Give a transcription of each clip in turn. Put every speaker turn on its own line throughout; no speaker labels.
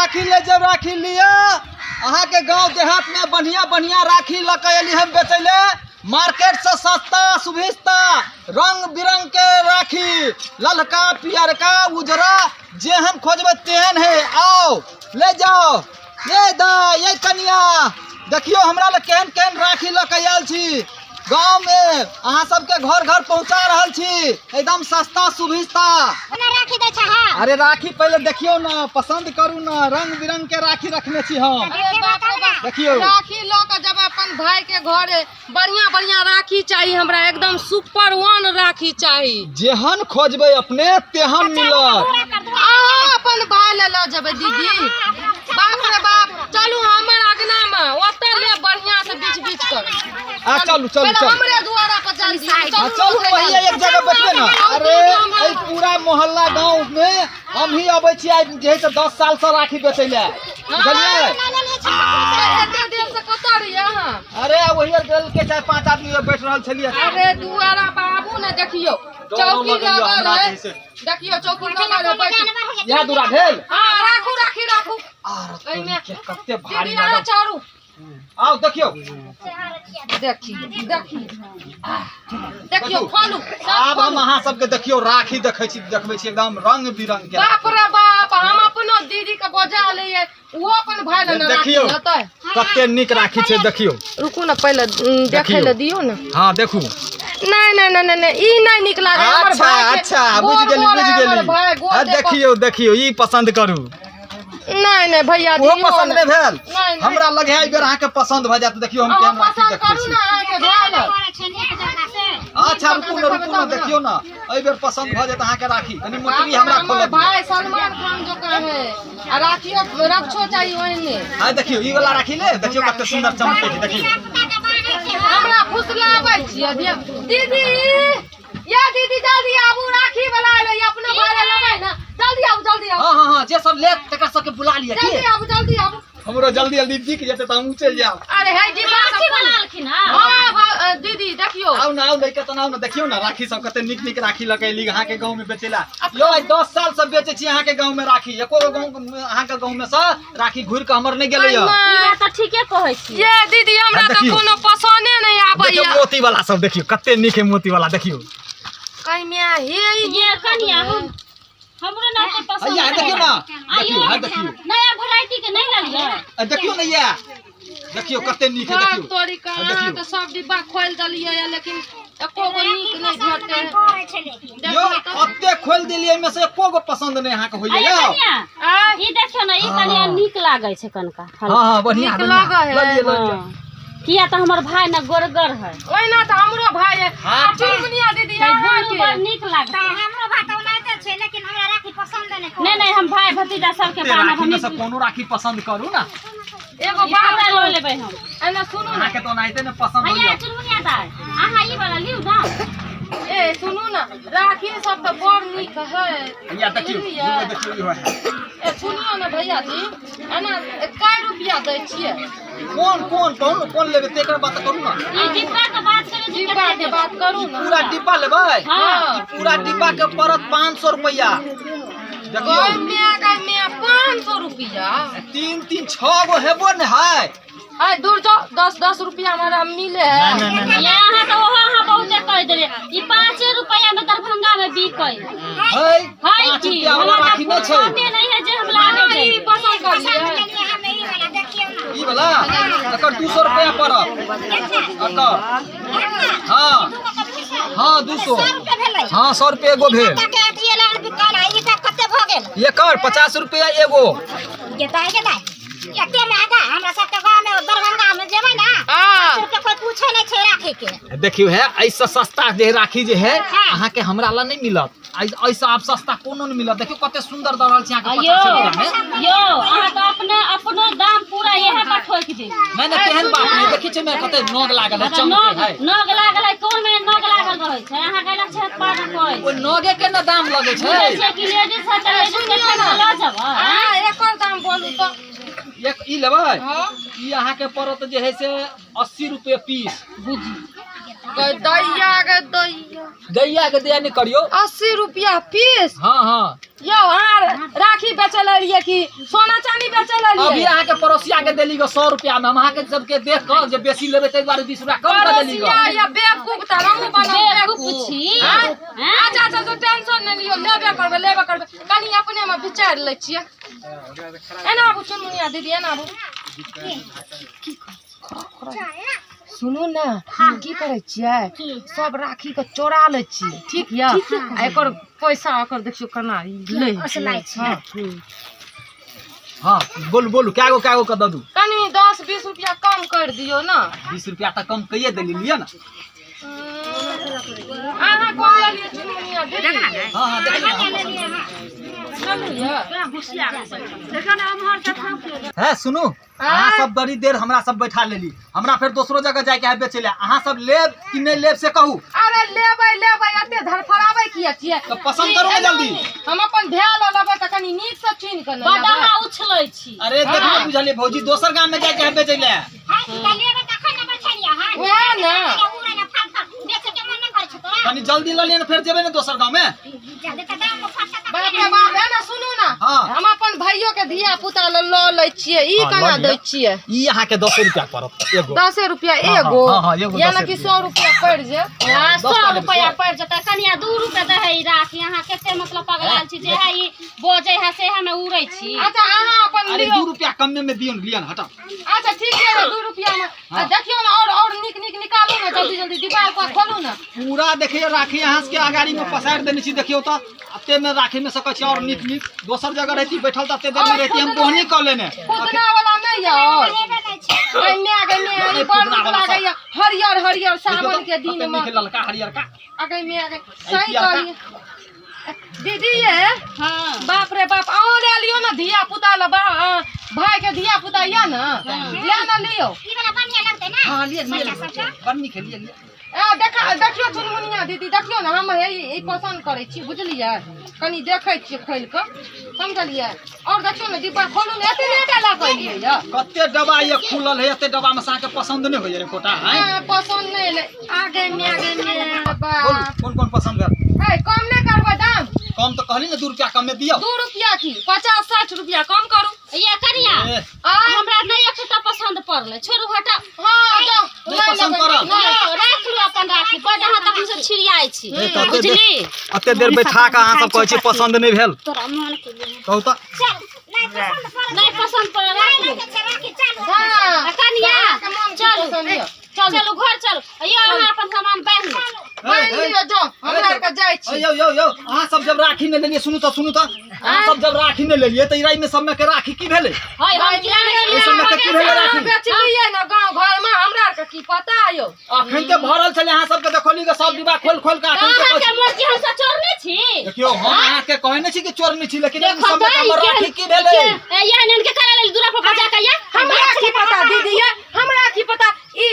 राखी ले जब राखी लिअ। अहाँके गांव देहात में बढ़िया बढ़िया राखी लऽ के एली हम बेचै ले। मार्केट से सस्ता सुभिस्ता रंग बिरंग के राखी, ललका पियरका उजरा, जेहन खोजबै तेहन है। आओ ले जाओ। ये दा ये कनिया देखियो हमरा लग केहन केहन राखी लऽ के आयल छी। गांव में अहाँ सबके घर घर पहुंचा रहल छी एकदम सस्ता सुभिस्ता।
राखी दै छै हाँ।
अरे राखी पहले देखियो ना, पसंद करू ना, रंग बिरंग के राखी रखने छी हम।
अरे बाप रे बाप।
देखियो।
राखी लऽ के जब अपन भाई के घरे बढ़िया बढ़िया राखी चाहिए हमरा, एकदम सुपर वन राखी चाहिए।
जेहन खोजबै अपने तेहन मिलत।
अहाँ अपन भाई ले लऽ जेबै दीदी। बाप रे बाप, चलू हमर अगना में ओतऽ ले बढ़िया से बीच बीच कर।
आ चलू चलू
पहिले
चलू।
हमरे दुआरा पर चल दियौ।
हाँ, चलू पहिले एक जगह बैठबे ना। अरे एहि पूरा मोहल्ला गांव में हम ही अबै छी आइ जे है से 10 साल से राखी बेचै ले, बुझलियै?
एते देर से कतऽ रहियै अहाँ?
अरे वही आर गेल के 4-5 आदमी बैठ रहल छलियै।
अरे दुआरा पर आबू ने, देखियौ चौकी
लगैया
लगल
हमरा
है।
जैसे।
देखियौ चौकी लगल है, बैठू।
इएह दूरा भेल?
हाँ, राखू राखी राखू।
आर
एहिमे
कते भारी
दीदी अहाँ
लागल।
चढ़ू।
आउ देखियौ।
देखी देखी देखियौ खोलू सब
आब हम
खोलू।
अहाँ सबके देखियौ राखी देखै छी, देखबै छी एकदम रंग बिरंग के।
बाप रे बाप, हम अपनो दीदी के बजा लियै, ओ अपन भाई लग राखी
देखियौ।
लेतै।
कते नीक राखी छै देखियौ।
रुकू ने पहिले देखै लए दियौ ने।
हाँ देखू।
नहीं नहीं नहीं नहीं, ई नहीं नीक लागै हमर
अच्छा
भाई के।
अच्छा, बुझि
गोर
गेली,
गोर
बुझि
है हमर
गेली।
भाई, गोर
हाँ,
देखो।
देखियौ देखियौ, ई पसंद करू।
नहीं नहीं भैया,
ओहो
दियौ
पसंद
ने।
नहीं भेल?
नहीं, नहीं।
हमरा लगे है एहि बेर अहाँके पसंद भऽ जायत। देखियौ हम
अहाँ
केहन राखी
पसंद
देखबै
करू
छी।
ने अहाँके भेल।
अच्छा रुकू ने, रुकू ने, देखियौ ने एहि बेर पसंद भऽ जायत अहाँके राखी। कनि मोटरी हमरा
हमर
खोलऽ दियौ।
भाई सलमान खान जकाँ है आ राखियो रक्षो चाहिए ओहने।
हाँ देखियौ ई वाला राखी ले, देखियौ कते सुंदर चमकै छै। देखियौ
हमरा फुसलाबै छियै दीदी। या दीदी जल्दी आबू, राखी वाला एलै, अपनो भाई लए लेबै ने, जल्दी आबू जल्दी आबू।
हाँ हाँ हाँ, जे सब लेत तकरा सबके बुला लिअ की।
जल्दी आबू जल्दी आबू।
हमरो जल्दी जल्दी बिक जेतै तऽ हमहूँ चलि जायब।
अरे हे डिब्बा सब
राखी बनालखिन हँ।
हाँ, दीदी देखियौ।
आउ ना, आउ लैके तऽ आउ ना, देखियौ ना राखी सब कते नीक नीक राखी लऽ के एली अहाँके गाँव में बेचै ला। यौ आइ 10 साल से बेचै छी अहाँके गाँव में राखी, एको गो गाँव अहाँके गाँव में से राखी घुरि के हमर नहि गेलै
ई बात तऽ ठीके कहै छी।
ये दीदी हमरा
हाँ,
तऽ
देखियौ।
कोनो पसंदे नहि
देखियौ
आबैया।
मोती वाला सब देखियौ कते नीक है मोती वाला देखियौ।
कहिया हे ई
ये कनिया हमरो ना ओते पसंद
हैया,
नहि
देखियौ ना,
आइयो
देखियौ, हाँ, देखियौ।
नया वैरायटी के नहि लेलियै।
आ, देखियौ ने ये देखियौ कते नीक है
बाप
देखियौ।
तोरी के,
हाँ,
अहाँ
देखियौ।
तऽ सब डिब्बा खोलि देलियै या, लेकिन एको गो नीक नहि भेटै।
यौ ओते खोलि देलियै एहिमे से एको गो पसंद नहि अहाँके होइया।
आइयो
यौ।
कनिया,
आँय?
ई देखियौ ने, ई कनिया नीक लागै छै कनका।
हाँ हाँ बढ़िया,
नीक
बढ़िया।
लागै है।
लऽ लिअ, लऽ लिअ।
हाँ। किया तऽ हमर भाई ने गोरगर है।
ओहिना तऽ हमरो भाई है।
हाँ,
आ चुनमुनिया दीदी
तऽ दुनू
अहाँके।
बड़ नीक लागतै।
हमरो भाई तऽ ओनाहिते छै, लेकिन हमरा राखी पसंद नहि।
नहि नहि, हम भाई भतीजा सबके
एते
बान्हब।
राखी में
हम
से कोनो राखी पसंद करू ना।
एगो
ई
बात
पूरा लऽ लेबै हम।
एना सुनू ने।
अहाँके तऽ ओनाहिते ने पसंद
भैया
होइया।
चुनमुनिया दाइ, अहाँ ई वाला लिउ ना।
ए सुनू ने, राखी सब तऽ बड़ नीक है।
भैया देखियौ,
बुझलियै?
इहो देखियौ, इहो है।
ए सुनियौ ने भैया जी, एना कै रुपया दै छियै?
कोन कोन कहू ने, कोन लेबै तेकर बात करू ना।
ई डिब्बा के बात करू जे
डिब्बा
कते
के
देबै।
बात करू ने।
पूरा डिब्बा लेबै?
हाँ।
ई पूरा डिब्बा के पड़त 500 रुपया। देखियौ।
गै माय, 500 रुपया।
3 3 6 गो हेबो ने है।
है दूर जाओ, 10 10 रुपया हमरा मिले है।
नहीं, नहीं, नहीं,
ये अहाँ तऽ ओहो अहाँ बहुते कहि देलियै। ई 5 रुपया में दरभंगा में बिकै
है।
है
5
की?
रुपया वाला
हमरा
राखी नहि छै।
फुर्सते नहि है जे हम लाबै
अहाँ ई
जइयै।
पसंद करियै।
ई वाला एकर 200 रुपया पड़त। एकर हाँ हाँ 200। हाँ 100 रुपया एगो भेल। एकर 50 रुपया एगो।
एते महगा हमरा सबके गाँव में दरभंगा में जेबै ना,
हाँ।
रुपया कोई पूछे नहीं छै राखी के।
देखियौ है, एहिसँ सस्ता जे राखी जे है
हाँ।
अहाँके हमरा लग नहि मिलत। एहिसँ आब सस्ता कोनो नहि मिलत। देखियौ कते सुंदर दऽ रहल छी अहाँके
यौ
50 रुपया में।
यौ, अहाँ तऽ अपने अपनो दाम पूरा इएह पर ठोकि देब।
नहि नहि, तेहन बात नहि। देखै छियै ने कते नग लागल है,
अच्छा,
चमकै
नग
है।
नग लागल है, कोन में नग लागल रहै छै? अहाँ गैला छत पर कहै।
ओहि नगे के ने दाम लगै छै।
बुझै छियै कि लेडीज है तऽ लेडीज के ठेका लऽ जेबै।
अहाँ एकर दाम बोलू तऽ।
एक ई लेबै?
हाँ।
ई अहाँके पड़त जे है से 80 रुपये पीस।
बुझी।
दैया गे दैया।
दैया के दैया नहि करियौ।
80 रुपया पीस।
हाँ हाँ।
यौ अहाँ राखी बेचै लए एलियै कि सोना चानी बेचै लए
अभी
एलियै?
अहाँके पड़ोसिया के देली गो 100 रुपया में, हम अहाँके सबके देख कऽ जे बेसी लेबै ताहि दुआरे 20 रुपया कम कऽ देली गो।
पड़ोसिया या बेवकूफ तऽ हमहूँ बनब
बेवकूफ छी।
आँय? अच्छा अच्छा, तो टेंशन नहि लियौ, लेबे करबै लेबे करबै, कनि अपने मे विचारि लै छियै। एना आबू चुनमुनिया दीदी, एना आबू। सुनू ने, की करै छियै, सब राखी के चोरा लै छियै, ठीक यऽ? आ एकर पैसा एकर देखियौ केना लै।
छै।
हाँ बोलू बोलू, कए गो कए गो के दऽ दू?
कनि 10-20 रुपया कम कर दियौ ने।
20 रुपया तऽ कम कैये देली, लिअ ने।
अहाँ कोन लेलियै चुनमुनिया दीदी?
हाँ हाँ, देखियौ।
लेलहुँ यऽ?
है सुनू, अहाँ सब बड़ी देर हमरा सब बैठा लेली, हमरा फेर दोसरो जगह जायके है बेचै लए। अहाँ सब लेब कि नहि लेब से कहू।
अरे लेबै लेबै, एते धड़फड़ाबै किया छियै?
तऽ पसन्द करू ने जल्दी।
हम अपन धैल लऽ लेबै तऽ कनि नीक से चुनि कऽ ने
बड
लेबै।
अहाँ उछलै छी।
अरे देखना बुझलियै भौजी, दोसर गाम में जायके है बेचै लए।
वएह ने।
कनि जल्दी लऽ लिअ ने, फेर जेबै ने दोसर गाँव में।
बाप रे बाप, है ना सुनू ना,
हाँ।
हम अपन भाइयो के धिया पुता ल लऽ लै छियै। ई
हाँ,
केना
लऽ लिअ।
दै छियै?
ई अहाँके 10 रुपया पड़त एगो।
10 रुपया
हाँ,
एगो?
हाँ, हाँ, एगो
यानी
10
कि
रुपया।
100 रुपया पड़ि जायत।
हाँ,
दस
100
टा लेबै,
रुपया
सौ।
पड़ि जेतै कनिया, 2 रुपया दै है ई राखी। अहाँ कते मतलब पगलायल छी, जे है ई बजै है से हमे उड़ै छी।
अच्छा अहाँ अपन
अरे
लियौ।
2 रुपया कमे में दियौ ने, लिअ ने, हटाउ।
अच्छा ठीक है, 2 रुपया में। आ देखियौ ने, और और नीक नीक निकालू ने, जल्दी जल्दी दीवार पर खोलू ने।
पूरा देखियौ राखी अहाँ सबके अगाड़ी में पसारि देने छी, देखियौ तऽ एते में राखी में सकै छी और नीक नीक। दोसर जगह रहती बैठल तऽ एते देर में रहती, हम बोहनी कऽ लेने।
फुदना वाला नहि यऽ? और गै माय गै माय, ई बड़ नीक लागैया हरियर हरियर सावन के दिन में।
ललका हरियर का।
आ गै माय गै, सही
पियरका।
कहलियै दीदी ये।
हाँ।
बाप रे बाप, अहूँ लए लियौ ने धिया पुता लए, बा भाई के धिया पुता यऽ ने, लए ने लियौ।
हाँ लिए लिए, बड़ नीक है, लिए लिए।
ए देखा, देखियौ चुनमुनिया दीदी, देखियौ ने, हम हे ई पसन्द करै छी बुझलियै, कनि देखै छियै खोलि कऽ, समझलियै? और देखियौ ने डिब्बा खोलू ने, एते लेटा लऽ कऽ एलियै यऽ।
कते डब्बा ये खुलल है, एते डब्बा में से अहाँके पसंद नहि होइए एकोटा? आँय?
हाँ, पसन्द नहि एलै। आ गै माय गै माय,
बोलू
बाप।
कोन कोन पसंद भेल?
ए कम नहि करबै दाम?
कम तऽ कहली ने 2 रुपया कमे दियौ।
2 रुपया की, 50-60 रुपया कम करू।
ये कनिया,
ए,
आ
हमरा नहि एकोटा पसंद पड़लै, छोड़ू हटाउ।
हाँ जाउ,
नहि
नहि
पसंद
लेबै,
पड़ल?
नहि।
यौ, राखि लू अपन राखी, बड अहाँ तखन से छिड़ियाइ छी,
ए, तऽ एते
बुझली?
एते देर बैठा कऽ अहाँ सब कहै छी पसंद नहि भेल, कहू तऽ।
नहि पसंद पड़ल, राखि लू।
हाँ,
आ कनिया,
अहाँके मोन की
चलू
पसंद यऽ?
चलू घर चलू, यौ अहाँ अपन सामान बान्हि लू।
बान्हि लिअ जाउ, हमरा आरके जाइ छी।
यौ यौ यौ, अहाँ सब जब राखी नहि लेलियै, सुनू तऽ सुनू तऽ, अहाँ सब जब राखी नहि लेलियै तऽ ई राइ में सब में के राखी की भेलै?
है हम किया नहि
एहि
लेलियै?
सब में के की भेलै
अहाँ
राखी?
बेचलियै ने गाँव घर में, हमरा आरके की पता यौ?
अखन तऽ भरल छलै, अहाँ सबके देखली के सब डिब्बा खोल खोल के अखन तऽ
अहाँके मर्जी, हम सब चोरने छी।
देखियौ, हम अहाँके कहै नहि छी कि चोरनी छी, लेकिन एहि
देखो
सब में
तऽ
हमर राखी की भेलै?
या एहन के करा लेल दूरा पर बजा के या।
हमरा की पता दीदी ये, हमरा की पता ई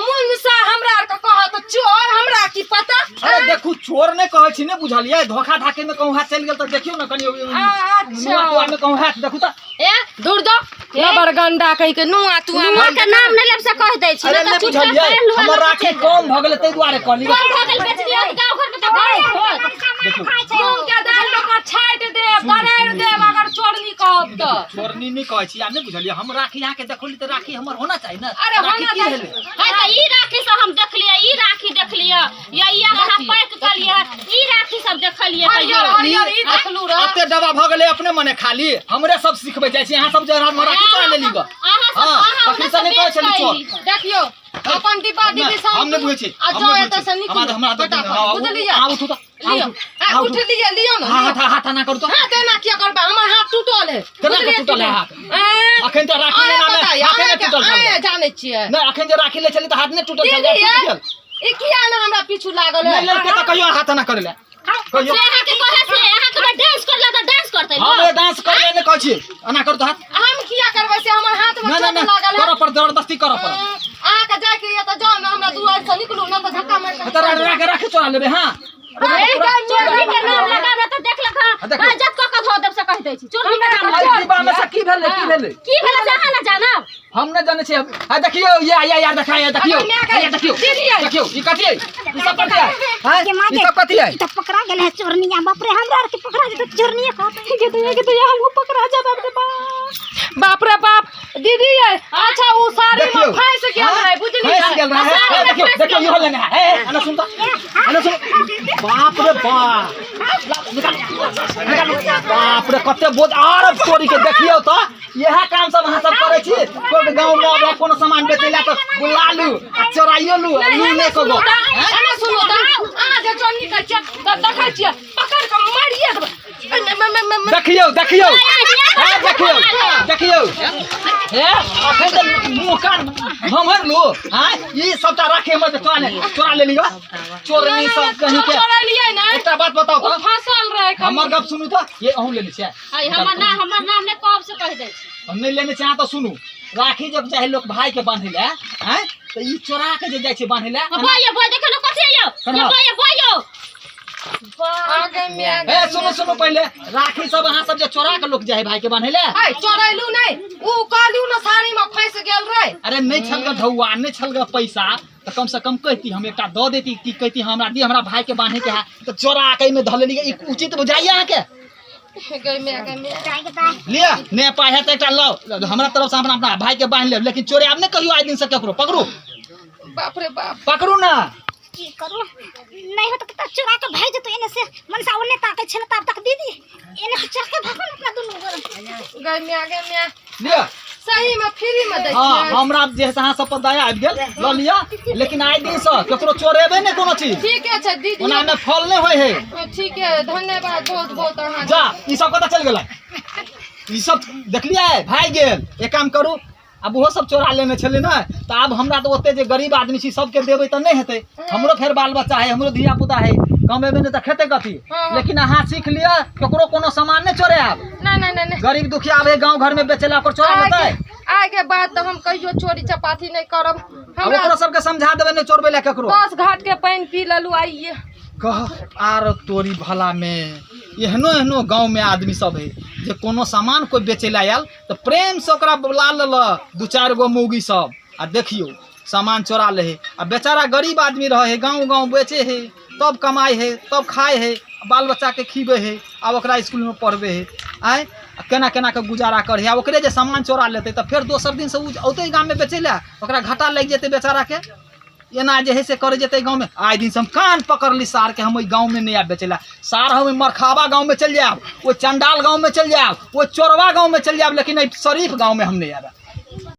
मुनसा हमरा आरके कहत चोर, हमरा की पता?
अरे देखू, चोर नहि कहै छी, नहि बुझलियै, धोखा धाके में कहूँ हाथ चलि गेल तऽ देखियौ ने कनि
अच्छा।
नुआ तुआ में कहूँ हाथ देखू तऽ।
ए दूर दो लबर गंडा कहि के नुआ तुआ
नुआ के नाम नहि लेब से कहि दै छी,
अरे
नहि
नहि
तऽ चुपचाप
बुझलियै,
बान्हि लू।
हमर राखी कम भऽ गेलै ताहि दुआरे कहली।
कम भऽ गेल बेच लिअ गाँव घर में तऽ घर होत।
देखियौ,
मूंग के दालि में ओकरा छाटि देब, दरड़ि देब अगर चोरनी कहब तऽ।
चोरनी नहि कहै छी, आ नहि बुझलियै, हम राखी अहाँके देखौली तऽ राखी हमर होना चाही ने।
अरे
राखी
होना
की
चाही।
भेलै?
है तऽ ई राखी सब हम देखलियै, ई राखी देखलियै या ई अहाँ पैक कलियै, ई राखी सब देखलियै।
हरियर हरियर ई देखलू रह।
एते डब्बा भऽ गेलै अपने मने खाली, हमरे सब सिखबै जाइ छी, अहाँ सब जे हमर राखी चोरा लेली गऽ।
अहाँ सब
हाँ,
अहाँ
तखन से नहि कहै छली चोर।
देखियौ अपन डिब्बा
हम
दीदी सब
हम नहि बुझै छी,
आ
हम
जाउ
नहि
एतऽ
बुझै
से
छी।
निकलू
हमरा हमरा दऽ दियौ,
फटाफट,
हाँ,
बुझलियै?
अहाँ उठू तऽ, अहाँ
लियौ
उठू,
आ,
अहाँ
उठ
उठू।
लिअ, लियौ ने।
हाथ हाथ एना करू तऽ।
हाथ एना किया करबै, हमर हाथ टूटल है।
केना के
बुझलियै
टूटल है
कि
हाथ?
नहि? आँय?
अखन तऽ राखी
अहाँ
लेना में
पता यऽ,
हाथे नहि
अहाँके-
टूटल छल।
अहाँ जानै छियै।
नहि, अखन जे राखी लै छली तऽ हाथ नहि टूटल छल,
दीदी
टूटि
ये,
गेल।
ई किया ने हमरा पीछू लागल है?
नहि लेलकै तऽ कहियो हाथ एना करै लए कहियो।
से अहाँके कहै से अहाँके बड़ डांस करला तऽ डांस करतै।
हम डांस करै लए नहि कहै छी, एना करू तऽ हाथ।
हम किया करबै से, हमर हाथ में
नहि
चोट
नहि
लागल है।
करऽ पर जबरदस्ती करऽ पड़त।
अहाँके जायके यऽ तऽ जाउ ने, हमरा दुआरि से निकलू ने तऽ धक्का मारि कऽ
तऽ राखी राखी चोरा लेबै। हाँ
चोरनी के नाम लगाब तऽ देख लख
देखियौ।
बेइज्जत कऽ कऽ धो देब से कहि दै छी। चोरनी के नाम
एहि
लगाब।
डिब्बा में से की भेलै, की भेलै?
की भेलै से अहाँ ने जानब।
हम नहि जानै छियै। आ देखियौ, या या या देखा, या देखियौ,
अरे माय
या देखियौ,
दीदी आई।
देखियौ ई कथी है? ई सब कथी है? हैं?
गे माँ
ई
गे।
सब कथी है?
ई तऽ पकड़ा गेल है चोरनिया। बाप रे, हमरा आर के पकड़ा जेतै चोरनिया कहतै।
गे दैया, गे दैया, हमहूँ पकड़ा जाब रे बाप।
बाप रे बाप दीदी ये, अच्छा उ साड़ी में
देखियौ।
फंस गेल
हाँ?
रहे, बुझलियै?
फंस गेल रहे।
साड़ी में
देखियौ,
फंस
देखियौ,
गेल
इहो लेने है। हे, आना सुन तऽ, आना सुन। बाप रे बाप, निकाल, निकाल। बाप रे, कते बोझ आर चोरी के। देखियौ तऽ इएह काम सब अहाँ सब करै छी। कोइ गाँव में आबै कोनो सामान बेचै लए तऽ बुला लू आ चोराइयो लू आ लू नहि कगो।
एना सुनू तऽ, अहाँ जे चोरनी कहै छियै तऽ देखै छियै पकड़ कऽ मारिए देबै।
देखियौ, देखियौ, हे देखियौ, देखियौ, हे अखन तऽ मुँह कान भमहर लू। आँय, ई सबटा राखी हमर जे चोरा ले, चोरा लेलियो चोरनी सब कहीं के।
चोरेलियै ने।
एकटा बात बताउ
ओ
तऽ,
फंसल रहे कनी।
हमर गप सुनू तऽ, ये अहूँ लेने छियै?
है, हमर नाम, हमर नाम नहि कहब से कहि दै छी।
हम नहि लेने छियै। अहाँ तऽ सुनू, राखी जब चाहे लोक भाई के बांधे लए, आँय, तऽ ई चोरा के जे जाइ छै बांधे लए।
बोयो बोय, देखो ने कथी यौ।
कन्हा।
ये बोयो बोयो।
आगे में आगे।
ए सुनू, सुनू, पहिले राखी सब अहाँ सब जे चोरा के लोक जाइ है भाई के बांधे लए।
है, चोरेलू नहि, उ कहलियौ ने साड़ी में फंस गेल रहे।
अरे नहि छल ग ढौआ, नहि छल ग पैसा तऽ कम से कम कहती, हम एकटा दऽ देती। की कहती, हमरा दी, हमरा भाई के बांधे के है, तऽ चोरा के एहिमे धऽ लेलियै। ई उचित बुझाइया अहाँके?
गे में गे में।
जाय के दाय।
लिअ ने, पाइ है तऽ एकटा लाउ हमरा तरफ से, अपना अपना भाई के बांधि लेब, लेकिन चोरे आब नहि कहियो आइ दिन से ककरो। पकड़ू।
बाप रे बाप।
पकड़ू ना।
की करू, नहीं हो तो चुरा के भाग जेतौ एने से। मनसा ओने ताकै छै ने तब तक दीदी एने से चढ़ के भागो ने अपना दुनू गोरे।
गे में गे में।
लिअ।
सही में फ्री में दै
हाँ,
छियै?
हमरा जे है से अहाँ सब पर दया आबि गेल, लऽ लिअ, लेकिन आइ दिन से ककरो चोरेबै नहि कोनो चीज।
ठीके छै दीदी।
ओना मे फल नहि होइ है।
ठीक है, धन्यवाद बहुत बहुत अहाँ।
जा, ई सब कतऽ चलि गेलै? ई सब देखलियै भागि गेल। एक काम करू, आब ओहो सब चोरा लेने छलै ने, तऽ आब हमरा तऽ ओते जे गरीब आदमी छी, सबके देबै तऽ नहि हेतै। हमरो फेर बाल बच्चा है, हमरो धिया पुता है, कमेबै नहि तऽ खेतै कथी?
हाँ।
लेकिन अहाँ सीख लिअ, ककरो कोनो सामान नहि चोरायब।
नहीं नहीं नहीं नहीं।
गरीब दुखिया आबै गाँव घर में बेचै लए, ओकर चोरा लेतै।
आइ के बाद तऽ हम कहियो चोरी चपाती नहि करब।
आब
हमरा
ओकरो सबके समझा देबै, नहि चोरबै लए ककरो।
10 घाट के पानि पी लेलू आइये।
कह आर तोरी भला में, एहनो एहनो गाँव में आदमी सब है जे कोनो सामान कोइ बेचै लए आयल तऽ प्रेम से ओकरा बुला लेलक दू चारि गो मौगी सब आ देखियौ सामान चोरा ले है। आ बेचारा गरीब आदमी रहे है, गाँव गाँव बेचे है, तब कमाइ है, तब खाइ है, बाल बच्चाके खिबै है, आब ओकरा इसकुलमे पढ़बै है। आँय, आ केना केना के गुजारा करै है। आ ओकरे जे सामान चोरा लेतै तऽ फेर दोसर दिनसँ ओ औतै गाममे बेचै लए, ओकरा घाटा लागि जेतै बेचाराके। एना जे है से करै जेतै गाँवमे। आइ दिनसँ हम कान पकड़ली सारके, हम ओहि गाँवमे नहि आयब बेचै लए। सार, हम ओहि मरखाबा गाँवमे चलि जायब, ओहि चण्डाल गाँवमे चलि जायब, ओहि चोरबा गाँवमे चलि जायब, लेकिन एहि शरीफ गाँवमे हम नहि आयब।